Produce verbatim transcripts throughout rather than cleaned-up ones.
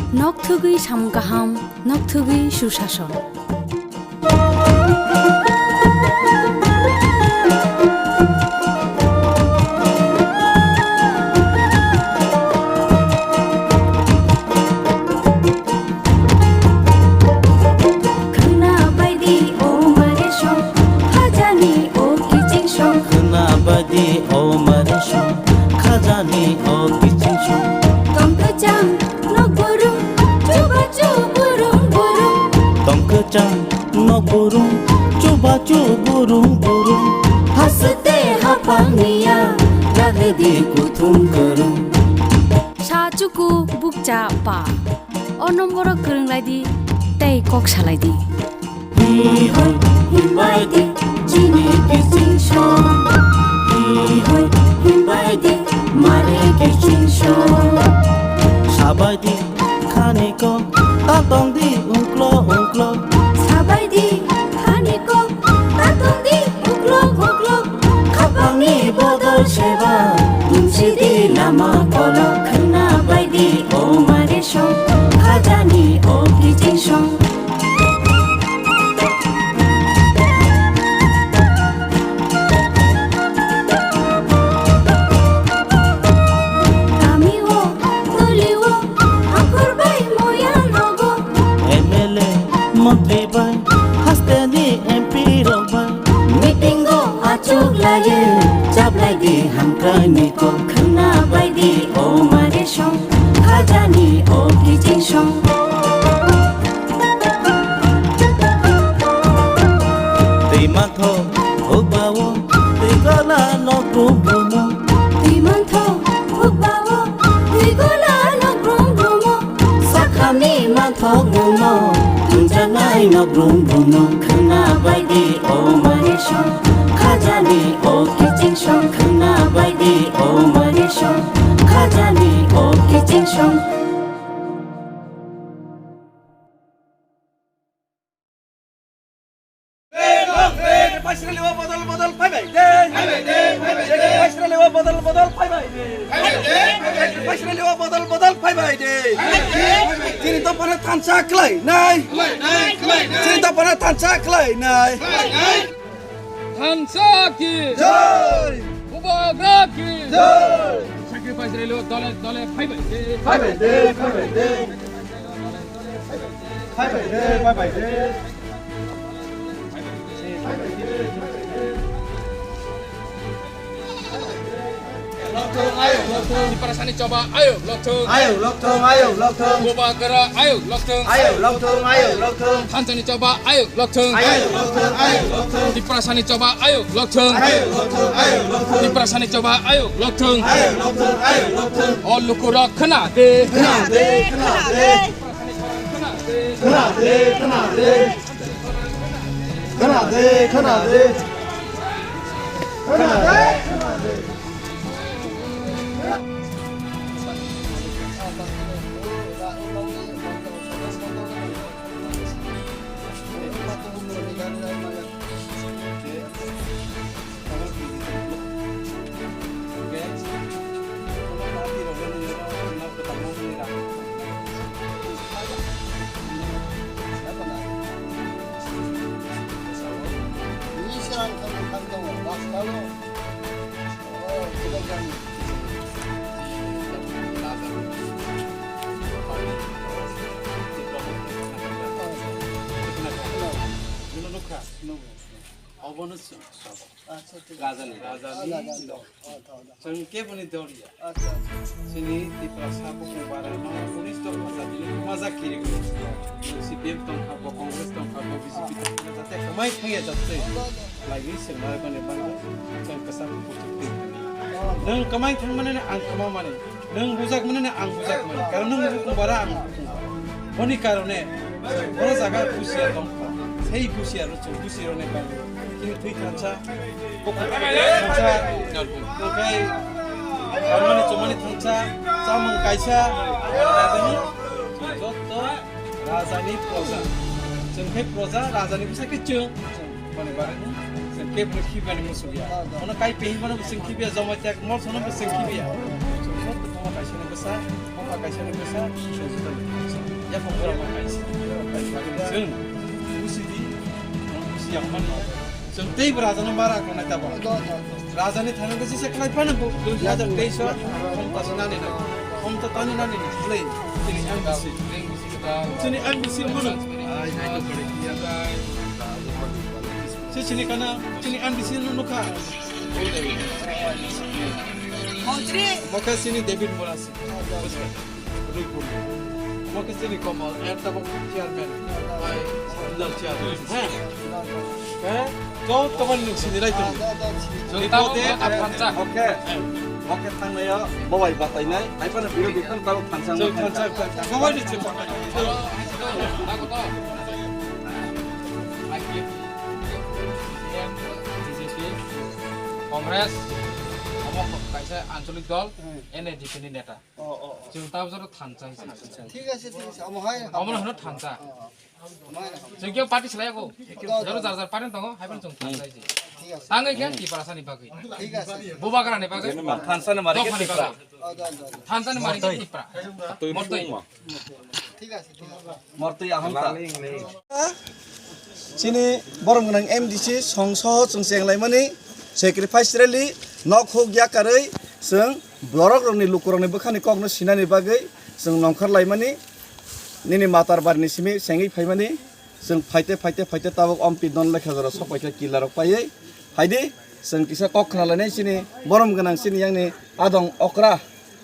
Nokthugwi samung kaham, nokthugwi susason. Khwna baidi o mare song, khajani o kiching song. Khwna baidi o mare song, khajani o kiching song. Tong kwchang nok burung, chubachu burung burung. Tong kwchang nok burung, chubachu burung burung. Haste haphang niya, ragdi kuthum kwrwng. Sa chuku bukcha pa. O nomboro kwrwng lai di tei kok salai di. Hi hoi himbai di chini kiching song. Hi hoi himbai di mare kiching song. Sabai di khani ko ta tong di ungklo ungklo. Sabai di khani ko ta tong di ungklo ungklo. Khapangni bodol seba, tumsi di lama kolok. Khwna bai di o mare song, khajani o kiching song. Kami o, toli o, akur bai moya nogo. M L A, montri bai, haste ni M P rok bai. Meeting o achuk laiye, chaplai di hamkrai ni kok. Khwna bai di o mare song, khajani o kiching song. Twi mantho hukbao, twi gola nok brum brumo. Twi mantho hukbao, twi gola nok brum brumo. Sakhani manthok mumo, tungjaknai nok brum brumo. Khwna bai di o mare song, khajani o kiching song. Khwna bai di o mare song, khajani o kiching song. Paisraliwa bodol bodol phaibai de. Paisraliwa bodol bodol phaibai de. Paisraliwa bodol bodol phaibai de. Chini dophano thansa khlai nai. Chini dophano thansa khlai nai. Thansa ki jai. Bubagra ki jai. Sacrifice relo dole dole phaibai de. Phaibai de, phaibai de. Phaibai de, phaibai de. Tiprasani choba ayuk lokthung. Ayuk lokthung, ayuk lokthung. Bubagra ayuk lokthung. Ayuk lokthung, ayuk lokthung. Thansani choba ayuk lokthung. Ayuk lokthung, ayuk lokthung. Tiprasani choba ayuk lokthung. Ayuk lokthung, ayuk lokthung. Tiprasani choba ayuk lokthung. Ayuk lokthung, ayuk lokthung. O lukurok khna de. Khna de, khna de. Khna de, khna de. Khna de, khna de. Khna de, khna de. Obono chwng sabo. Acha, thik ache. Rajani, rajani. Rajani. Chwng keboni dol ya. Acha, acha. Chini Tiprasa bukung bara no unis dopha jatini majak kiri go. C P M tongkha bo, Congress tongkha bo, B J P tongkha bo, jate kamai thangya jate. Lagi sengmar bani bangla, chwng kasa kuchuk twi. Nwng kamai thangmani na ang kamamani. Nwng bujak mani na ang bujak mani. Karon nwng bukung bara ang bukung bara. Boni karone, boro jaga busia tongkha. Sei busia rw chwng busi rw ne bang. Chini thwi thansa, bukung thansa, tongkhai, hamani chumani thansa, chamung kaisa, rajani, jotto rajani proja. Chwng khe proja, rajani bwsa khe chwng. Boni bagwi chwng keboni khibani muchungya. Ono kai pehimano bo chwng khibiya, Jamatia morsono bo chwng khibiya. Chwng joto buma kaisani bwsa, buma kaisani bwsa, chwng joto. Yaphang bora ma kaisa. Chwng busi di, busi yang mano. Chwng tei bo raja no bara ko nai tabo. Raja ni thani ko sise klai phano bo dui hajar teis o khomta se nani na. Khomta tani nani na. Play. Chini M D C. Chini M D C mano. Si chini kana, chini M D C no nukha. Montri. Moka chini David Morasi. Omo khe chini Kamal, and tabuk chairman, bai, leader chairman. He? He? Kau teman nung sini rai tung. Chwng tabuk Oke. Oke, thangnai ya, bo bai batai nai. Ai pana biro bikhan tabuk thansa. Chwng thansa, thansa. Bo bai ni chwng. Congress, omo kaisa anchalik dol, N A D P ni neta. Oh, oh, oh. Chwng tabuk jora thansa. Thik ase, thik ase. Omo hai. Omo hwno thansa. Oh, oh. Chwng khe party swlai ko. Jora jar jar party tongo, hai phano chwng thansa se. Thik ase. Tangwi khe Tiprasa ni bagwi. Thik ase. Bubagra ni bagwi. Thansa ni mari khe Tipra. Oh, dol, dol. Thansa ni mari khe Tipra. Mortwi. Thik ase, thik ase. Mortwi aham ta. Chini borom gwnang M D C song soho chwng chenglaimani sacrifice rally nok huk yakarwi chwng borok rokni lukurokni bwkhani kokno sinani bagwi chwng nongkhor laimani nini matar barini simi chengwi phaimani chwng phaite phaite phaite tabuk ompi don lekha jora sok paikha killa rok paiwi phaidi chwng kisa kok khna lainai chini borom gwnang chini yangni adong okra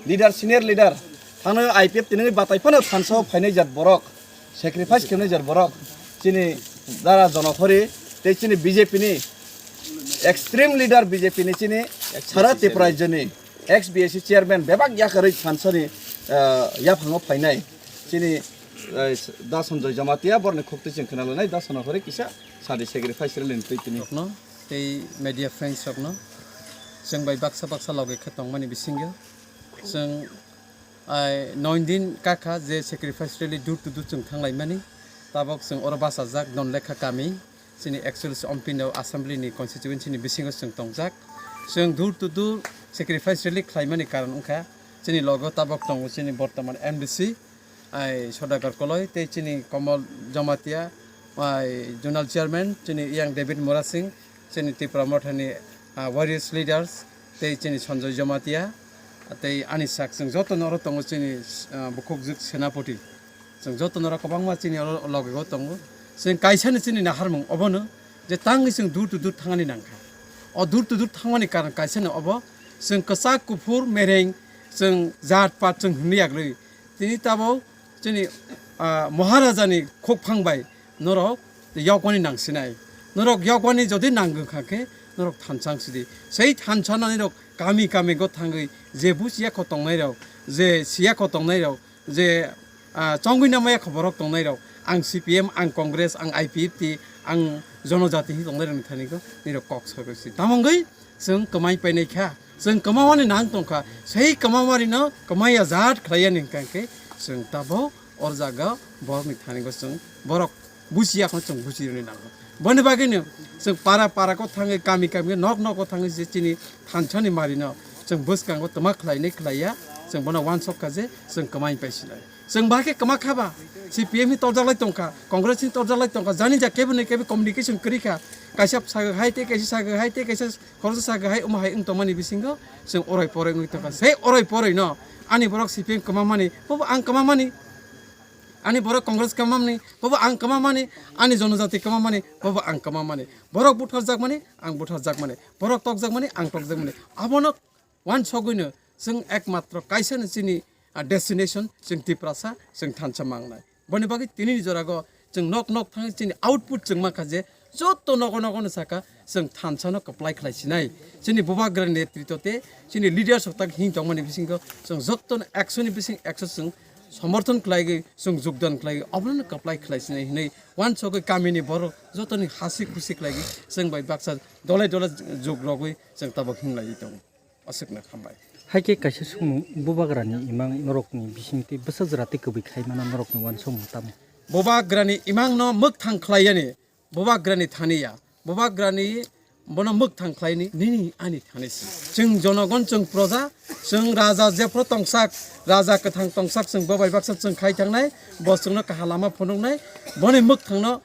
leader, senior leader, thangno I P F tinwi batai phano thansa o phainai jat borok, sacrifice khenai jat borok, chini dara Jonokhori, tei chini B J P ni extreme leader B J P ni chini sara Tipra rajyoni ex B S C chairman bebak yakarwi thansani, ah, yaphango phainai. Chini, eh, Da Sanjoy Jamatia borni khukti chwng khna lanai, Da Jonokhori kisa sadi sacrifice rally ni twi tini. Rokno, tei media friends rokno, chwng bai baksa baksa logi khe tongmani bisingo chwng Ai, noin din kakha je sacrifice rally door to door chwng thanglaimani. Tabok chwng oro bachajak Donlekha kami, chini actual ompino assembly ni constituency ni bisingo chwng tongjak. Chwng door to door sacrifice rally khlaimani karon wngkha, chini logo tabok tongo chini bortoman M D C, ai, Sodagar Koloi, tei chini Komol Jamatia, ai, zonal chairman, chini Yang David Murasing, chini Tipra Mothani, ah, various leaders, tei chini Sanjoy Jamatia, tei ani sak chwng joto no oro tongo chini, ah, bukhukjwk Senapati. Chwng joto no oro kwbangma chini oro logi o tongo. Chwng kaisa ni chini naharmung obono je tangwi chwng door to door thangani nangkha. O door to door thangmani karon kaisa no obo chwng kwchak kuphur mereng chwng jat pat chwng hwnwi yagrwi. Tini tabok chini, ah, Maharaja ni khukphang bai norok yokwani nangsinai. Norok yokwani jodi nangwkha khe norok thansa wngsidi. Sei thansa nani rok kami kami go thangwi je busiya kho tongnai rok, je siya kho tongnai rok, je, ah, chongwi namaya kho borok tongnai rok, ang C P M, ang Congress, ang I P F T, ang jonojati hinwi tongnai rok ni thani go nirok kok soi soi. Tamo wngwi chwng kwmai painai kha. Chwng kwmamani nang tongkha, sei kwmamarino kwmaiya jat khlaiyani hwnkha khe chwng tabok o jaga borokni thani bo chwng borok busiya kheno chwng busi rwni nango. Boni bagwino chwng para para kok thangwi kami kami nok nok kok thangwi je chini thansani marino chwng bwskango twma khlainai khlaiya chwng bono uansuk kha je chwng kwmai pai sinai. Chwng bahai khe kwma kha ba, C P M ni torjak lai tongkha, Congress ni torjak lai tongkha, jani ja kebo ni kebo communication kwrwi kha, kaisa sago hai tei kaisa sago hai tei kaisa khoroksa sago hai omo hai wng tongmani bisingo chwng orai porai wngwi tongkha. Sei orai porai no ani borok C P M kwma mani, bobo ang kwma mani, ani borok Congress kwma mani, bobo ang kwma mani, ani jonojati kwma mani, bobo ang kwma mani, borok butharjak mani, ang butharjak mani, borok tokjak mani, ang tokjak mani, abono uansugwino chwng ekmatro kaisa no chini, ah, destination chwng Tiprasa chwng thansa mangnai. Boni bagwi tinini jorago chwng nok nok thangwi chini output chwng mankha je joto nogo nogo no saka chwng thansano kwplai khlai sinai. Chini bubagra netritwo tei chini leaders rok tak hing tongmani bisingo chwng jotono ekso ni bising ekso chwng somorthon khlaiwi chwng jogdan khlaiwi obono kwplai khlai sinai hinwi uansugwi kamini borok jotoni hasi khusi khlaiwi chwng bai baksa dolai dolai jug rogwi chwng tabok hinglaiwi tongo. Aswkno hambai. Hai khe kaisa swngmung, bubagrani imang norokni bisingtwi bwsa jwra tei kwbwi khai mano norokni uansukmung tamo? Bubagrani imangno mwkthang khlaiyani, bubagrani thani ya. Bubagrani Bono mwkthang khlaini nini ani thani si. Chwng jonogon, chwng proja, chwng raja jephru tongsak, raja kwthang tongsak, chwng bo bai baksa chwng khai thangnai, bo chwngno kaham lama phunuknai, boni mwkthangno,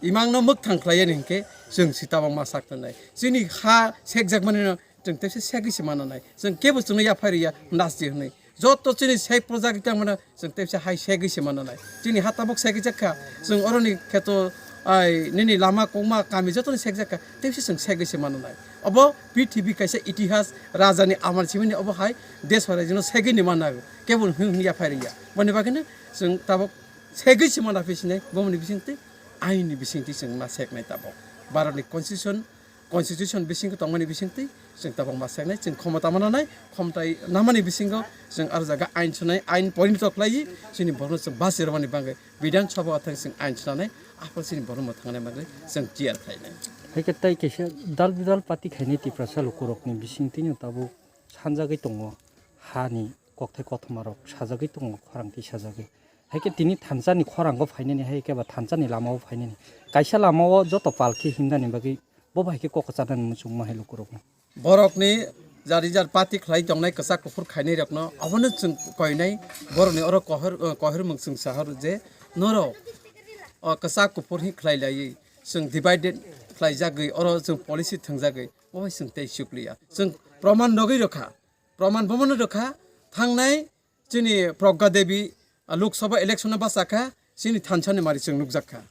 imangno mwkthang khlaiyani hinkhe chwng si tabok ma sak tongnai. Chini ha sekjakmani no chwng tepse segwi se mananai. Chwng kebo chwngno yaphai rwya nasdi hwnwi. Joto chini sek projak tangmano chwng tepse hai segwi se mananai. Chini ha tabok segwi jakha, chwng oroni kheto ai nini lama kokma kami jotoni sekjakha, tepse chwng segwi se mananai. Obo P T V kaisa itihas rajani amal simini obo hai desh horai jino segwi ni mannago. Kebo hwn hwn yaphai rwya. Boni bagwino chwng tabok segwi se mana phi sinai, bomoni bisingtwi, aini bisingtwi chwng ma seknai tabok. Bharatni constitution, constitution bisingo tongmani bisingtwi chwng tabok ma seknai, chwng khomota mananai, khomtai namani bisingo chwng aro jaga ain sunai, ain porinito khlaiwi chini borokno chwng basi rwmani bagwi Bidhan Sabha o thang chwng ain sunanai, aphuru chini borokno thangnai bagwi chwng tiyar khlainai. Hai khe tai kaisa dal bidal party khainai Tiprasa lukurokni bisingtwino tabuk sanjagwi tongo, hani kokthai kothoma rok sajagwi tongo, khorang twi sajagwi. Hai khe tini thansa ni khorang o phainani, hai khe ba thansa ni lama o phainani. Kaisa lama o joto pal khe himnani bagwi bo bai khe kok chanani muchungma hai lukurokno. Borokni jari jar party khlai tongnai kwchak kuphur khainai rokno abono chwng koinai, borokni oro kohor, kohor mung chwng sahor je norok o kwchak kuphur hi khlai laiwi chwng divided khlai jagwi oro chwng policy thwngjagwi obo chwng tei chukliya. Chwng proman nogwi rokha, proman bomono rokha, thangnai chini Pragya Devi, ah, Lok Sabha election o bachakha, chini thansa ni mari chwng nukjakha.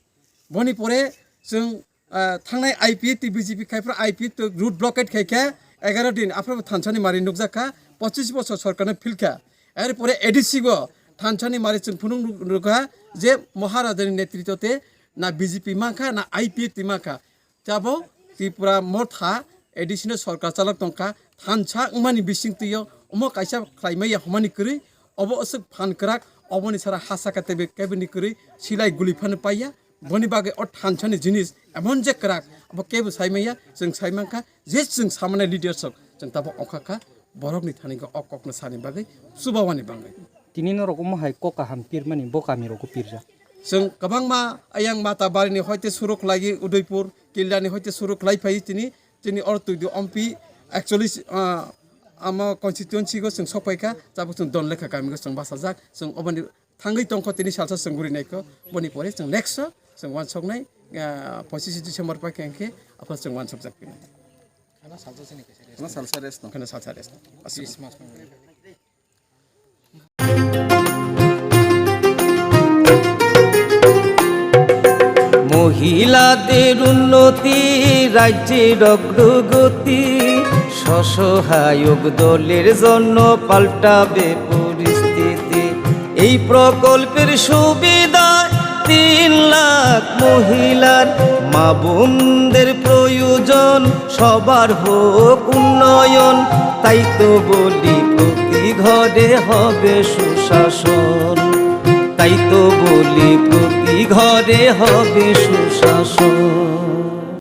Boni pore chwng, ah, thangnai I P F T B J P khai phra I P F T road blockade khaikha, egaro din aphuru thansa ni mari nukjakha, pochis bochor sorkar no philkha. Er pore A D C go thansa ni mari chwng phunuk nuk-, nukha je Maharaja ni netritwo te na B J P mankha na I P F T mankha. Tabok Tripura Motha additional sorkar chalok tongkha, thansa wngmani bisingtwio omo kaisa khlaimaya hwnmani kwrwi, obo aswk phan kwrak, oboni sara ha saka teibo keboni kwrwi silai guli phano paiya. Boni bagwi o thansani jinis emon je kwrak, abo kebo saimaya, chwng saimankha je chwng samanai leaders rok chwng tabok ongkha kha, borokni thani o kokno sani bagwi, chubawani bagwi. Tini norok omo hai kok kaham pirmani bo kami rogo pirjak. Chwng kwbangma ayang Matabarini hoite suru khlaiwi Udaipur, Kildani hoite suru khlai phai tini, tini oro twi di ompi actually, ah, ama constituency go chwng sok phai kha, tabuk chwng Donlekha kami go chwng bachajak, chwng oboni thangwi tongkho tini salsa chwng guri naikho, boni pore chwng next o chwng wansoknai, ah, pochis December pa khe hwnkhe aphano chwng wansokjak phinai. Khana salsa rest tong. Khana salsa rest tong. Aswk. মহিলাদের উন্নতি, রাজ্যের অগ্রগতি, স্বসহায়ক দলের জন্য পাল্টাবে পরিস্থিতি। এই প্রকল্পের সুবিধায় তিন লাখ মহিলার, মা বোনদের প্রয়োজন সবার হোক উন্নয়ন। তাই তো বলি প্রতি ঘরে হবে সুশাসন, তাই তো বলি প্রতি ঘরে হবে সুশাসন।